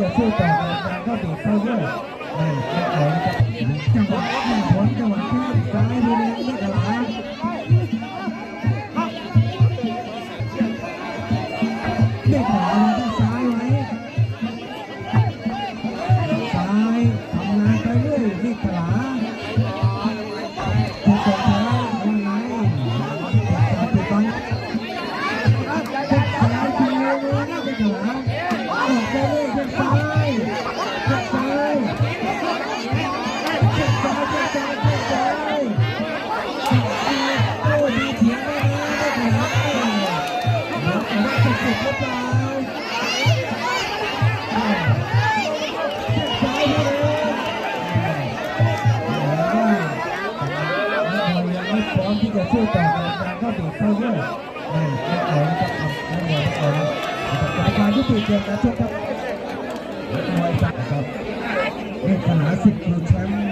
ຈະສູ້ຕໍ່ກັນ ການເຂົ້າຕີເຂົ້າເຫື້ອ ໄດ້ ໄດ້ເອົາ ຈັງຫວະ ໜຶ່ງຜົນ ຈັງຫວະທີ່ຊ້າຍ ຜູ້ເລກ ເລກກະລາ ເລກກະລາ ວາງທາງຊ້າຍໄວ້ ຊ້າຍ ທຳງານໄປເລື້ອຍ ເລກກະລາ ຖືກຕົກແທ້ ວ່າໄງ ເຈັບສາຍຕິດບັງ ແຂ້ງຊ້າຍ ເລກກະລາ ອອກໄປເລີຍ ແຂ້ງຊ້າຍ ແຂ້ງຊ້າຍ ແຂ້ງຊ້າຍ ແຂ້ງຊ້າຍ ແຂ້ງຊ້າຍ ໂອ້ ມີຖຽງໄດ້ນະ ເລກກະລາ ເລກກະລາ ຈະເຈັບຫຼືເປົ່າ? ພວກເຮົາຍັງໄມ່ພ້ອມທີ່ຈະສູ້ຕໍ່ກັນ ການເຂົ້າຕີເຂົ້າເຫຍື້ອ ໄດ້ ໄດ້ເອົາ ໄດ້ເອົາ ກຳມະການຍຸຕິເກມການຊົກຄັບ ມວຍສາກົນ ເລກກະລາ ສິບ ຄືແຊມ